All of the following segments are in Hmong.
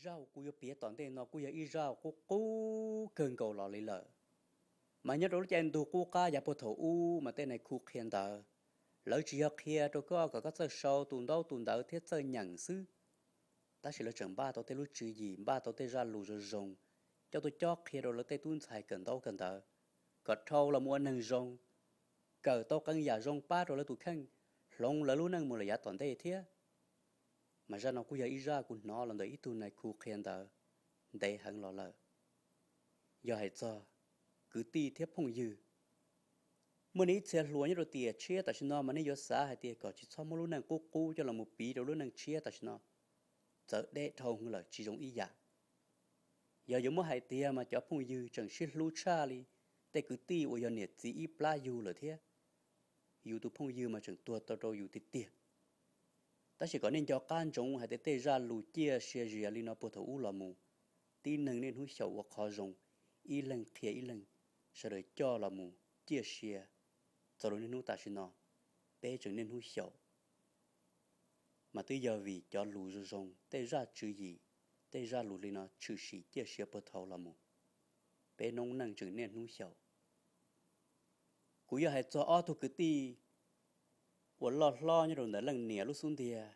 Zaj uas kuv yuav piav tom ntej no kuj yog ib zaj uas qub qub kawg nkaus los li lawm. Mas nyob rau lub caij ntuj qub qab yav puag thaum ub mas tej nais khu qhia ntawv, lawv tsis yog qhia rau koj kom koj txawj sau tus ntaub tus ntawv thiab txawj nyeem xwb, tab sis lawv tseem npaj tau tej lub tswv yim, npaj tau tej zaj lus zoo zoo, coj tuaj cob qhia rau lawv tej tub ntxhais kawm ntaub kawm ntawv, kom dhau los mus ua neeg zoo, kawm tau qee yam zoo pab rau lawv tus kheej, hloov lawv lub neej mus lawm yav tom ntej thiab. Mas zaj no kuj yog ib zaj kuv hnov los ntawm ib tug nais khu qhia ntawv ntev heev los lawm. Yog hais txog kwv tij thiab phooj ywg, muaj nej ib txhia hluas nyob rau tiam tshiab tam sim no mas nej yuav xav hais tias kom tsis txhob muab lub neej qub qub coj los mus piv rau lub neej tshiab tam sim no, txawv deb dhau lawm tsis zoo ib yam. Yog yuav muab hais tiag mas cov phooj ywg tseem sib hlub tshaj li tej kwv tij uas yog niam txiv ib plab yug lawm thiab. Yus tus phooj ywg mas tseem tuag tau rau yus tiag tiag. Tab sis kom nej nco qab ntsoov hais tias tej zaj lus ciaj sia zias li no puag thaum ub los mus, tib neeg niaj hnub xyaum ua qhov zoo, ib leeg qhia ib leeg, sawv daws coj los mus ciaj sia txog rau niaj hnub tam sim no, peb tseem niaj hnub xyaum. Mas twb yog vim cov lus zoo zoo, tej zaj tswv yim, tej zaj lus li no tshwm sim ciaj sia puag thaum ub los mus, peb noob neej tseem niaj hnub xyaum. Kuv yog hais txog ob tug kwv tij uas loj hlob nyob rau ntawm leej niam lub xub ntiag,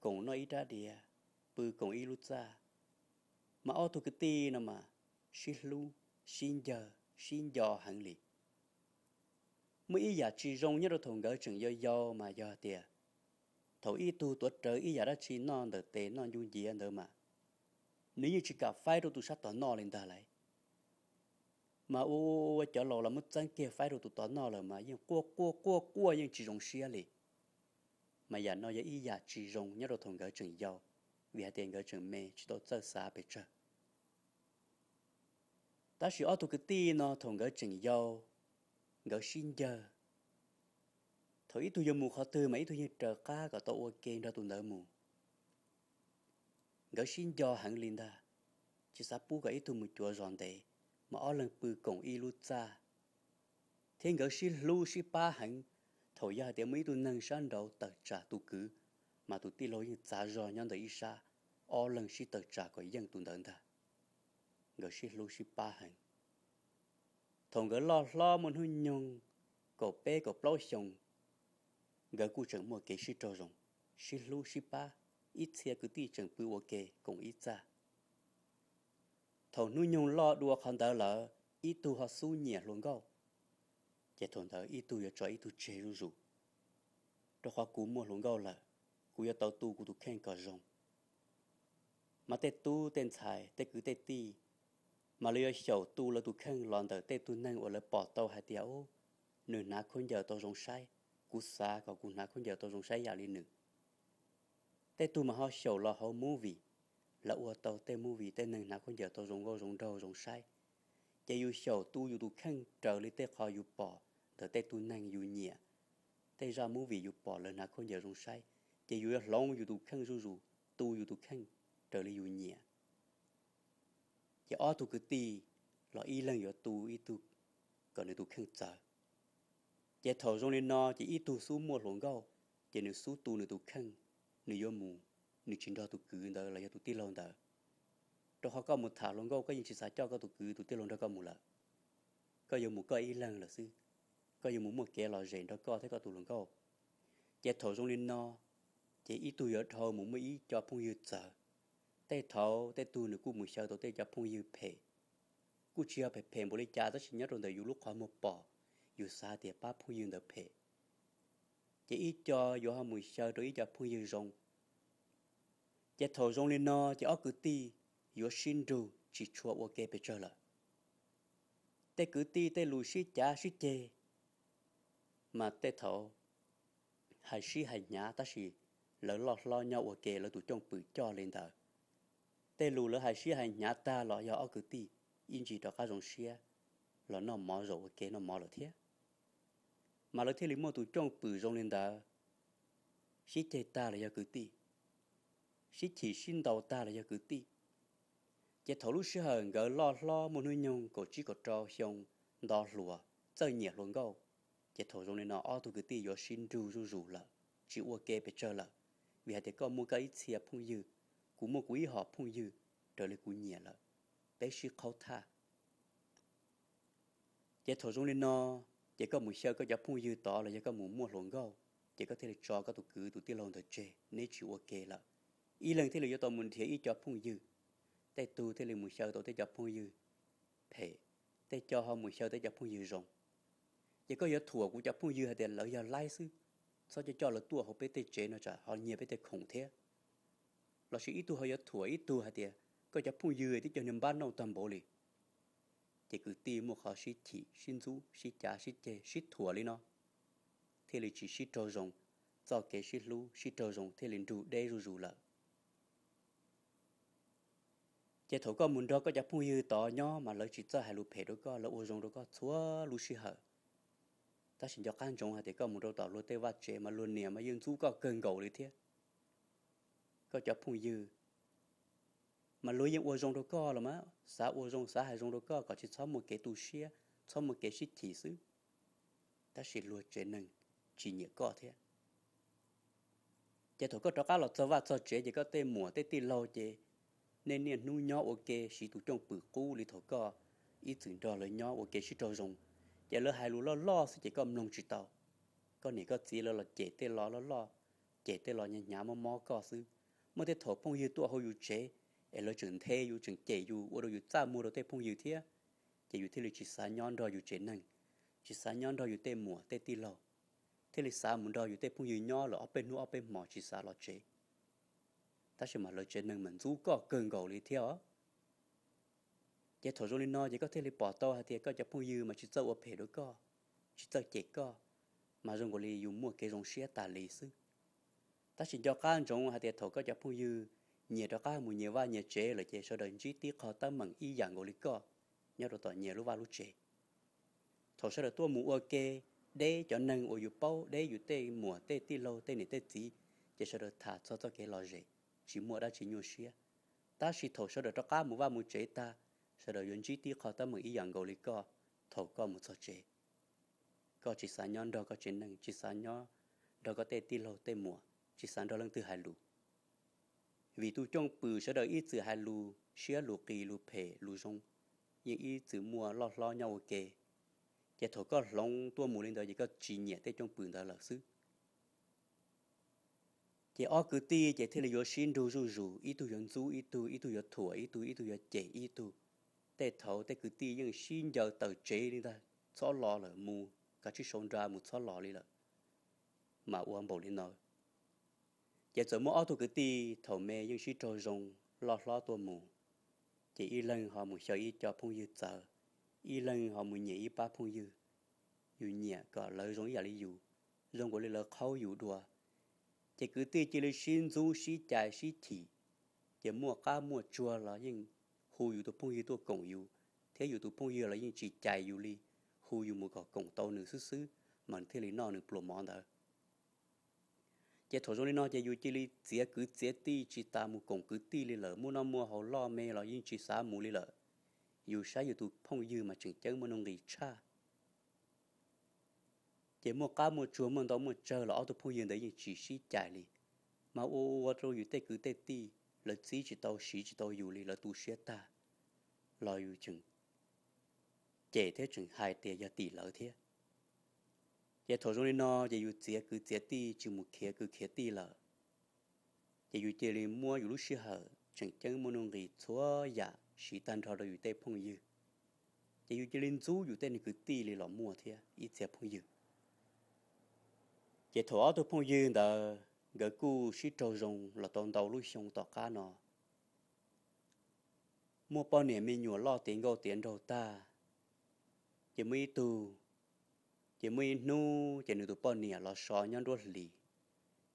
koom noj ib rab diav, pw koom ib lub txaj. Mas ob tug kwv tij no mas sib hlub, sib ncawg, sib nco heev li. Muaj ib yam tsis zoo nyob rau thaum nkawd tseem yau yau mas yog tias, thaum ib tug tuav rawv ib yam dab tsi noj ntawm tes noj ncu nciav ntawd mas, nws yeej tsis kam faib rau tus sab tom noj li ntag lauj. Mas ua cov laus los muab txeeb kiag faib rau tus tom noj lawm mas yeej quaj quaj quaj quaj yeej tsis zoo siab li. Mas yam no yog ib yam tsis zoo nyob rau thaum nkawd tseem yau, vim hais tias nkawd tseem me tsis tau txawj xav pes tsawg. Tab sis ob tug kwv tij no thaum nkawd tseem yau, nkawd sib ncawg. Thaum ib tug yuav mus qhov twg mas ib tug yeej raws qab kom tau ua ke nrog tus ntawd mus. Nkawd sib nco heev li ntag, tsis xav pub kom ib tug mus cuav zos ntev, mas ob leeg pw koom ib lub txaj. Thiab nkawd sib hlub sib pab heev, thaum yog hais tias muaj ib tug neeg sab nraud tawm tsam tus kwv, mas tus tij laug yeej txav zog nyob ntawm ib sab, ob leeg sib tawm tsam kom yeej tus ntawd ntag. Nkawd sib hlub sib pab heev. Thaum nkawd loj hlob muaj hnub nyoog kaum peb kaum plaub xyoos, nkawd kuj tseem muaj kev sib raug zoo, sib hlub sib pab, ib txhia kwv tij tseem pw ua ke koom ib txaj. Thaum hnub nyoog loj dua qhov ntawd lawm, ib tug ho xub nyiam hluas nkauj, ces thaum ntawd ib tug yuav tso ib tug tseg zuj zus, rau qhov kuv muaj hluas nkauj lawm, kuv yuav tau tu kuv tus kheej kom zoo. Mas tej tub tej ntxhais tej kwv tej tij, mas lawv yuav xyaum tu lawv tus kheej los ntawm tej tug neeg uas lawv pom tau hais tias, nws hnav khaub ncaws tau zoo saib, kuv xav kom kuv hnav khaub ncaws tau zoo saib yam li nws. Tej tug mas ho xyaum los hauv movie, lawv ua tau tej movie tej neeg hnav khaub ncaws tau zoo nkauj zoo nraug zoo saib, ces yus xyaum tu yus tus kheej raws li tej qhov yus pom ntawm tej tug neeg yus nyiam, tej zaj movie yus pom lawv hnav khaub ncaws zoo saib, ces yus yuav hloov yus tus kheej zuj zus, tu yus tus kheej raws li yus nyiam. Ces ob tug kwv tij los ib leeg yuav tu ib tug kom nws tus kheej txawv. Ces thaum zoo li no ces ib tug xub muaj hluas nkauj, ces nws xub tu nws tus kheej, nws yuav mus, nws tsis nrog tus kwv ntawd los yog tus tij laug ntawd. Rau qhov koj mus tham hluas nkauj koj yeej tsis xav coj koj tus kwv tus tij laug nrog koj mus lawm. Koj yuav mus koj ib leeg lawm xwb, koj yuav mus muaj kev lom zem nrog koj thiab koj tus hluas nkauj. Ces thaum zoo li no, ces ib tug yuav dhau mus muaj ib co phooj ywg txawv. Tej thaum tej tug nws kuj mus xyaw tau tej cov phooj ywg phem, kuj tsis yog phem phem npaum li cas tab sis nyob rau ntawm yus lub qhov muag pom, yus xav tias pab phooj ywg ntawd phem, ces ib co yuav ho mus xyaw rau ib co phooj ywg zoo. Ces thaum zoo li no ces ob kwv tij yuav sib nrug tsis tshua ua ke pes tsawg lawm. Tej kwv tij tej lus sib cav sib ceg, mas tej thaum hais sib hais hnyav tab sis lawv loj hlob nyob ua ke lawv tus cooj pwm coj li ntawd. Tej lus lawv hais sib hais hnyav tag los yog ob kwv tij ib ntsis rov qab zoo siab los noj mov zaum ua ke noj mov lawm thiab. Mas lawv thiaj li muaj tus cooj pwm zoo li ntawd. Sib ceg tag los yog kwv tij, sib chim sib ntaus tag los yog kwv tij. Ces thaum lub sij hawm nkawd loj hlob muaj hnub nyoog kaum tsib kaum rau xyoo nto hluas txawj nyiam hluas nkauj, ces thaum zoo li no ob tug kwv tij yuav sib nrug zuj zus lawm, tsis ua ke pes tsawg lawm, vim hais tias koj muaj koj ib txhia phooj ywg, kuv muaj kuv ib hom phooj ywg raws li kuv nyiam lawm, peb sib qhaub thaj. Ces thaum zoo li no, ces koj mus xyaw koj cov phooj ywg tod los yog koj mus muaj hluas nkauj, ces koj thiaj li tso koj tus kwv tus tij laug ntawd tseg, neb tsis ua ke lawm. Ib leeg thiaj li yuav tau mus nrhiav ib co phooj ywg, tej tug thiaj li mus xyaw tau tej cov phooj ywg phem, tej co ho mus xyaw tej cov phooj ywg zoo. Ces koj yuav thuam kuv cov phooj ywg hais tias lawv yog laib xwb, txhob coj coj lawv tuaj hauv peb tej tsev no tsam ho nyiag peb tej khoom thiab. Lossis ib tug ho yuav thuam ib tug hais tias koj cov phooj ywg twb cov niag npab nauj tag npaum li. Ces kwv tij muaj qhov sib chim sib ntxub sib cav sib ceg sib thuam li no, thiaj li tsis sib raug zoo, txoj kev sib hlub sib raug zoo thiaj li nrug deb zuj zus lawm. Ces thaum koj mus nrog koj cov phooj ywg tod nyob mas lawv tsis txawj hais lus phem rau koj, lawv ua zoo rau koj txhua lub sij hawm. Tab sis nco qab ntsoov hais tias koj mus rau tom luag tej vaj tsev mas luag niam mas yeej ntxub koj kawg nkaus li thiab. Koj cov phooj ywg mas luag yeej ua zoo rau koj los mas xav ua zoo xav hais zoo rau koj kom tsis txhob muaj kev tu siab, txhob muaj kev sib chim xwb. Tab sis luag tsev neeg tsis nyiam koj thiab. Ces thaum koj rov qab los txog vaj txog tsev ces koj tej muam tej tij laug ces nej niaj hnub nyob ua ke siv tus cooj pwm qub li thaum koj ib txwm nrog lawv nyob ua ke sib raug zoo. Ces lawv hais lus loj loj xwb ces koj mloog tsis tau. Koj niam koj txiv lawv los cem tej lo loj loj, cem tej lo hnyav hnyav mob mob koj xwb. Muaj tej thaum phooj ywg tuaj hauv yus tsev es lawv tseem nthe yus tseem cem yus ua rau yus txaj muag rau tej phooj ywg thiab. Ces yus thiaj li tsis xav nyob nrog yus tsev neeg, tsis xav nyob nrog yus tej muam tej tij laug, thiaj li xav mus nrog yus tej phooj ywg nyob lawm ob peb hnub ob peb hmo tsis xav los tsev. Tab sis mas lawv tsev neeg mas ntxub koj kawg nkaus li thiab os. Ces thaum zoo li no ces koj thiaj li pom tau hais tias koj cov phooj ywg mas tsis txawj ua phem rau koj, tsis txawj cem koj, mas zoo nkaus li yus muaj kev zoo siab tas li xwb. Tab sis nco qab ntsoov hais tias thaum koj cov phooj ywg nyias rov qab mus nyias vaj nyias tsev lawm ces sawv daws ntsib tib qho teeb meem ib yam nkaus li koj nyob rau tom nyias lub vaj lub tsev. Thaum sawv daws tuaj mus ua ke, deb cov neeg uas yus paub, deb yus tej muam tej tij laug tej niam tej txiv, ces sawv daws tham txog txoj kev lom zem, tsis muaj dab tsi nyuaj siab. Tab sis thaum sawv daws rov qab mus vaj mus tsev tag, sawv daws yuav ntsib tib qho teeb meem ib yam nkaus li koj thaum koj mus txog tsev. Koj tsis xav nyob nrog koj tsev neeg, tsis xav nyob nrog koj tej tij laug tej muam, tsis xav nrog leej twg hais lus. Vim tus cooj pwm sawv daws ib txwm hais lus siab lus qis lus phem lus zoo, yeej ib txwm muaj loj hlob nyob ua ke. Ces thaum koj hloov tuaj mus li ntawd ces koj tsis nyiam tej cooj pwm ntawd lawm xwb. Ces ob kwv tij ces thiaj li yuav sib nrug zuj zus, ib tug yuav ntxub ib tug, ib tug yuav thuam ib tug, ib tug yuav cem ib tug. Tej thaum tej kwv tij yeej sib ncaws tawm tsev li ntag, txhob los lawm, mus kav tsij sau nra mus, txhob los li lawm. Mas ua npaum li no, ces txawm muaj ob tug kwv tij thaum me yeej sib raug zoo, loj hlob tuaj mus, ces ib leeg ho mus xyaw ib co phooj ywg txawv, ib leeg ho mus nyiam ib pab phooj ywg. Yus nyiam kom lawv zoo ib yam li yus, zoo nkaus li lawv qhaub yus dua. Ces kwv tij cia li sib ntxub sib cais sib chim, ces muaj qab muaj tsuag los yeej hu yus tus phooj ywg tuaj koom yus, thiab yus tus phooj ywg los yeej tsis cais yus li, hu yus mus kom koom tau nws xwb xwb, mas nws thiaj li noj nws pluas mov ntawd. Ces thaum zoo li no ces yus cia li txiav kwv txiav tij tsis tas mus koom kwv tij li lawm, muaj noj muaj haus loj me los yeej tsis xav mus li lawm. Yus saib yus tus phooj ywg mas tseem ceeb muaj nuj nqis tshaj. Ces muaj qab muaj tsuag muaj ntau muaj tsawg los ob tug phooj ywg ntawd yeej tsis sib cais li, mas ua ua rau yus tej kwv tej tij lawv txib tsis tau siv tsis tau yus li, lawv tu siab tag, los yus tseem cem thiab tseem hais tias yog tim lawv thiab. Ces thaum zoo li no ces yus txiav kwv txiav tij tsis mus khiav kwv khiav tij lawm. Ces yus cia li muab yus lub sij hawm tseem ceeb muaj nuj nqis txhua yam siv tag nrho rau yus tej phooj ywg. Ces yus cia li ntxub yus tej niag kwv tij li los muaj thiab ib txhia phooj ywg. Ces thaum ob tug phooj ywg ntawd nkawd kuj sib raug zoo los tau ntau lub xyoo tom qab no, muaj poj niam me nyuam loj tiav nkauj tiav nraug tag, ces muaj ib tug, ces muaj ib hnub ces nws tus poj niam los so nyob nruab hlis.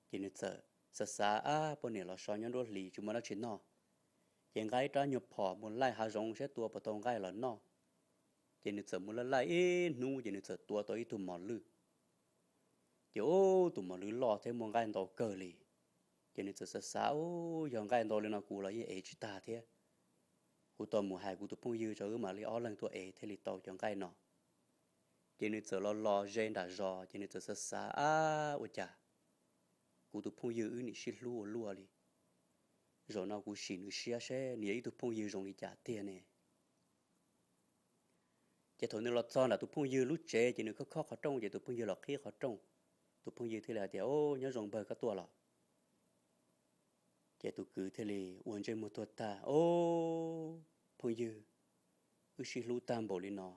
Ces nws txawm xav xav, ab, poj niam los so nyob nruab hlis tsis muaj dab tsi noj, ces nqa ib rab nyuag phom mus laij hav zoov saib tua puas tau nqaij los noj. Ces nws txawm mus laij laij ib hnub ces nws txawm tua tau ib tug mos lwj. Ces ub, tus mos lwj loj thiab muaj nqaij ntau kawg li. Ces nws txawm xav xav, ub, yog nqaij ntau li no kuv los yeej ev tsis tag thiab. Kuv tau mus hais kuv tus phooj ywg tso wb mam li ob leeg tuaj ev thiaj li tau cov nqaij no. Ces nws txawm los los ze nram zos ces nws txawm xav xav, ab, ua cas kuv tus phooj ywg wb nim sib hlub ua luaj li. Zaum no kuv sim nws siab seb nws yog ib tug phooj ywg zoo li cas tiag ne. Ces thaum nws los txog nram tus phooj ywg lub tsev ces nws khob khob qhov rooj ces tus phooj ywg los qhib qhov rooj. Tus phooj ywg thiaj li hais tias, Au, nyob zoo npawg, koj tuaj los? Ces tus kwv thiaj li ua ntsej muag tuag tag, Au, phooj ywg, wb sib hlub tag npaum li no,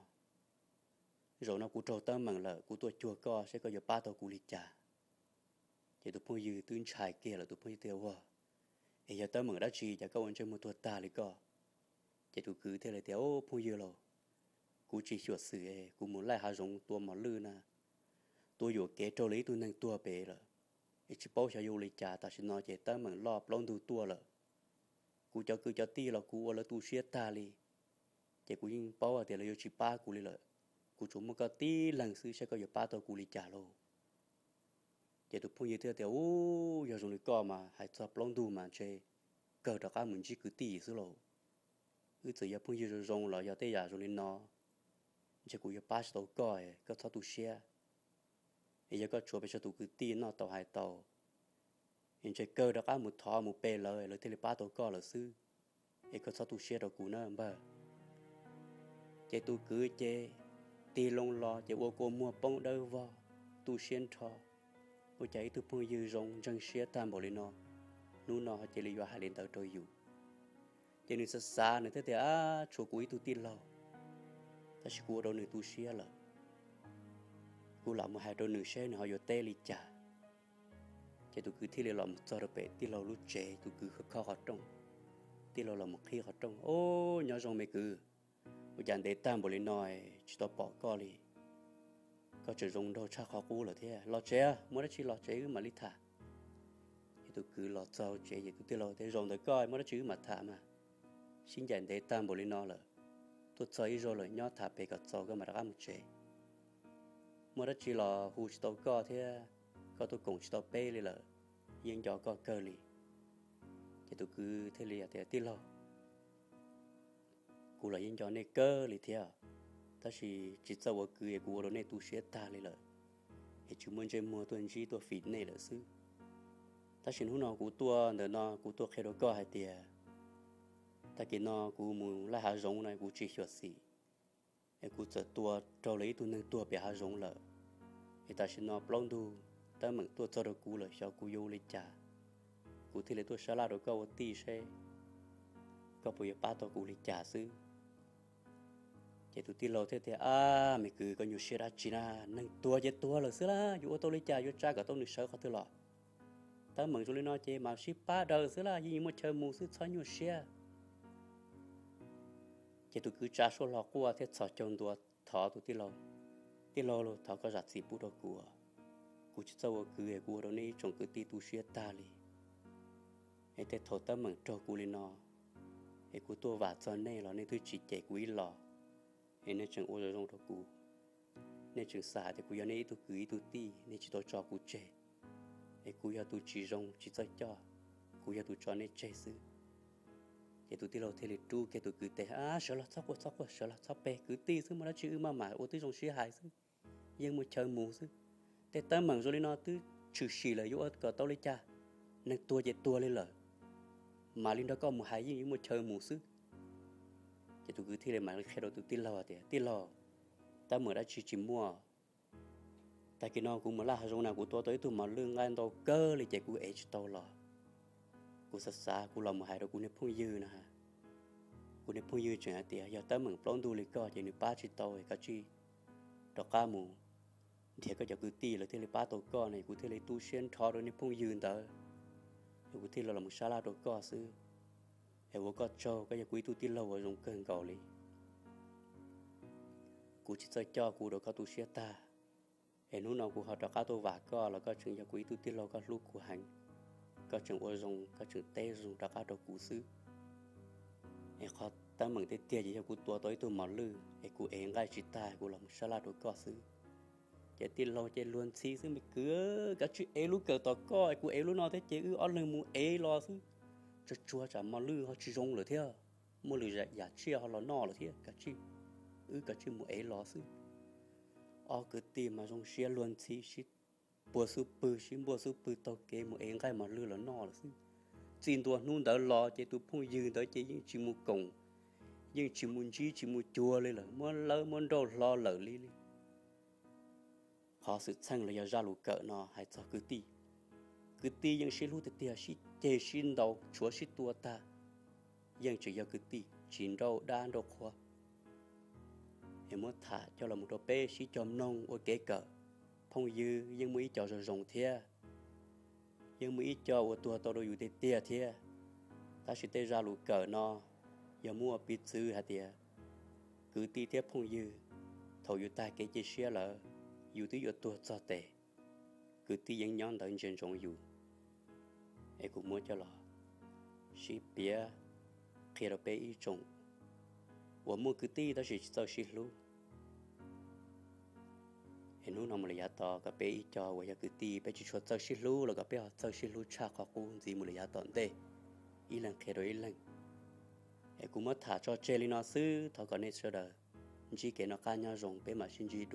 zaum no kuv raug teeb meem lawm, kuv tuaj cuag koj seb koj yuav pab tau kuv li cas. Ces tus phooj ywg twb ntshai kiag lawm, tus phooj ywg tias, Ua, es yog teeb meem dab tsi cas koj ua ntsej muag tuag tag li koj? Ces tus kwv thiaj li tias, Au, phooj ywg lauj, kuv tsis xyuam xim, kuv mus laij hav zoov tua mos lwj na, tua yuam kev raug li ib tug neeg tuag pem lawm, es tsis paub xyov yuav ua li cas, tam sim no ces teeb meem loj plaub ntug tuaj lawm. Kuv cov kwv cov tij los kuv ua lawv tu siab tag li, ces kuv yeej paub hais tias lawv yuav tsis pab kuv li lawm. Kuv tsuas muaj koj tib leeg xwb, saib koj yuav pab tau kuv li cas lauj. Ces tus phooj ywg thiaj tias, Ub, yog zoo li koj mas hais txog plaub ntug mas ntshe kawg rov qab mus ntsib kwv tij xwb lauj. Wb txawm yog phooj ywg zoo zoo los yog tej yam zoo li no, ntshe kuv yuav pab tsis tau koj, koj txhob tu siab. Es yog koj tshuav pes tsawg tus kwv tij noj tau hais tau, es ntshe kawg rov qab mus thov mus pe lawv, lawv thiaj li pab tau koj lawm xwb. Es koj txhob tu siab rau kuv na npawg. Ces tus kwv ces tig loo los ces ua kua muag poob dawb vog, tu siab nrho. Ua cas ib tug phooj ywg zoo ntseeg siab tag npaum li no, hnub no ho cia li yuav hais li ntawd rau yus? Ces nws xav xav nws thiaj tias, Ab, tshuav kuv ib tug tij laug, tab sis kuv ua rau nws tu siab lawm. Kuv lam mus hais rau nws seb nws ho yuav teb li cas. Ces tus kwv thiaj li los mus txog rau pem tij laug lub tsev, tus kwv khob khob qhov rooj. Tij laug los mus qhib qhov rooj, Ub, nyob zoo me kwv, ua cas ntev tag npaum li no tsis tau pom koj li? Koj tseem zoo nraug tshaj qhov qub lawm thiab. Los tsev, muaj dab tsi los tsev wb mam li tham. Ces tus kwv los txog tsev ces tus tij laug tias, Zaum ntawd koj muaj dab tsi wb mam tham mas. Sib ncaim ntev tag npaum li no lawm, tuaj txog ib zaug lawm, nyob tham pem kom txaus koj mam rov qab mus tsev. Muaj dab tsi los hu tsis tau koj thiab, koj tuaj koom tsis tau peb li lawm, yeej nco koj kawg li. Ces tus kwv thiaj li tias, Tij laug, kuv los yeej nco nej kawg li thiab, tab sis tsis txawj ua kwv es kuv ua rau nej tu siab tag li lawm, es tsis muaj ntsej muag tuaj ntsib tuaj fim nej lawm xwb. Tab sis hnub no kuv tuaj ntawm no kuv tuaj qhia rau koj hais tias, tag kis no kuv mus laij hav zoov no kuv tsis xyuam xim, es kuv txawm tua raug lawv ib tug neeg tuag pem hav zoov lawm. Es tam sim no plaub ntug teeb meem tuaj txog rau kuv lawm, xyov kuv yuav ua li cas. Kuv thiaj li tuaj sab laj rau koj ua tij seb koj puas yuav pab tau kuv li cas xwb. Ces tus tij laug thiaj tias, Ab, me kwv, koj nyuaj siab dab tsi na? Neeg tuag ces tuag lawm xwb laj, yuav ua tau li cas, yuav tsa kom tau nws sawv qhov twg los? Teeb meem zoo li no ces mam sib pab daws xwb laj, yeej muaj chaw mus xwb, txhob nyuaj siab. Ces tus kwv tsa suab hlo quaj thiab txhos caug ntua thov tus tij laug, Tij laug, thov koj zam txim pub rau kuv, kuv tsis txawj ua kwv es kuv ua rau nej ib tsoom kwv tij tu siab tag li. Es tej thaum teeb meem raug kuv li no, es kuv tuaj vam txog nej los nej twb tsis cem kuv ib los, es nej tseem ua zoo zoo rau kuv. Nej tseem xav hais tias kuv yog nej ib tug kwv ib tug tij, nej tsis tau tso kuv tseg, es kuv yog tus tsis zoo tsis txawj coj, kuv yog tus tso nej tseg xwb. Ces tus tij laug thiaj li rub kiag tus kwv tes, Ab, sawv los, txhob quaj txhob quaj, sawv los txhob pe, kwv tij xwb, muaj dab tsi wb maj mam ua tib zoo sib hais xwb, yeej muaj chaw mus xwb. Tej teeb meem zoo li no twb tshwm sim lawm, yuav ua kom tau li cas? Neeg tuag ces tuag li lawm, mam li nrog koj mus hais yeej yuav muaj chaw mus xwb. Ces tus kwv thiaj li mam li qhia rau tus tij laug tias, Tij laug, teeb meem dab tsi tsis muaj. Tag kis no kuv mus laj hav zoov na kuv tua tau ib tug mos lwj nqaij ntau kawg li ces kuv ev tsis tau los. Kuv xav xav kuv los mus hais rau kuv niag phooj ywg na. Kuv niag phooj ywg tseem hais tias yog teeb meem plaub ntug li koj ces nws pab tsis tau, koj tsij rov qab mus nrhiav koj cov kwv tij lawv thiaj li pab tau koj no. Kuv thiaj li tu siab nrho rau niag phooj ywg ntawd, es kuv thiaj li los mus sab laj rau koj xwb. Es ua koj tsaug, koj yog kuv ib tug tij laug uas zoo kawg nkaus li. Kuv tsis txawj coj, kuv ua rau koj tu siab tag. Es hnub no kuv ho rov qab tuaj vam koj los koj tseem yog kuv ib tug tij laug, koj hlub kuv heev, koj tseem ua zoo, koj tseem teb zoo rov qab rau kuv xwb. Es qhov teeb meem tiag tiag ces yog kuv tua tau ib tug mos lwj es kuv ev nqaij tsis tag, kuv los mus sab laj rau koj xwb. Ces tij laug ces luag ntxhi xwb, Me kwv, kav tsij ev lub kawm tom koj, kuv ev lub no thiab ces wb ob leeg mus ev los xwb. Tsuag tsuag tsam mos lwj ho tsis zoo lawm thiab, muaj lwm yam tsiaj ho los noj lawm thiab, kav tsij, wb kav tsij mus ev los xwb. Ob kwv tij mas zoo siab luag ntxhi, sib puag xub pwg, sib npuaj xub pwg taug kev mus ev nqaij mos lwj los noj lawm xwb. Txij ntua hnub ntawd los ces tus phooj ywg ntawd ces yeej tsis mus koom, yeej tsis mus ntsib tsis mus cuag li lawm, muab lawb muab nrauj hlo lawm li li. Qhov xwm txheej los yog zaj lus kawm no hais txog kwv tij. Kwv tij yeej sib hlub tiag tiag, sib ceg sib ntaus tshuav sib tua tag, yeej tseem yog kwv tij tsis nrauj dab nrauj qhua. Es muab tham coj los mus rau peb sib cog mloog ua kev kawm. Phooj ywg yeej muaj ib co zoo zoo thiab, yeej muaj ib co uas tuag tau rau yus tiag tiag thiab. Tab sis tej zaj lus kawm no yog muab ua piv txwv hais tias kwv tij thiab phooj ywg, thaum yus tag kev cia siab lawm, yus twb yuav tuag txog tes, kwv tij yeej nyob ntawd ntsia ntsoov yus. Es kuv muab coj los sib piav qhia rau peb ib tsoom uas muaj kwv tij tab sis tsis txawj sib hlub. Es hnub no mus lawm yav tom kom peb ib co uas yog kwv tij peb tsis tshua txawj sib hlub los kom peb ho txawj sib hlub tshaj qhov qub ntxiv mus lawm yav tom ntej, ib leeg qhia rau ib leeg. Es kuv muab tham tso tseg li no xwb, thov kom nej sawv daws ntsib kev noj qab nyob zoo, peb mam sib ntsib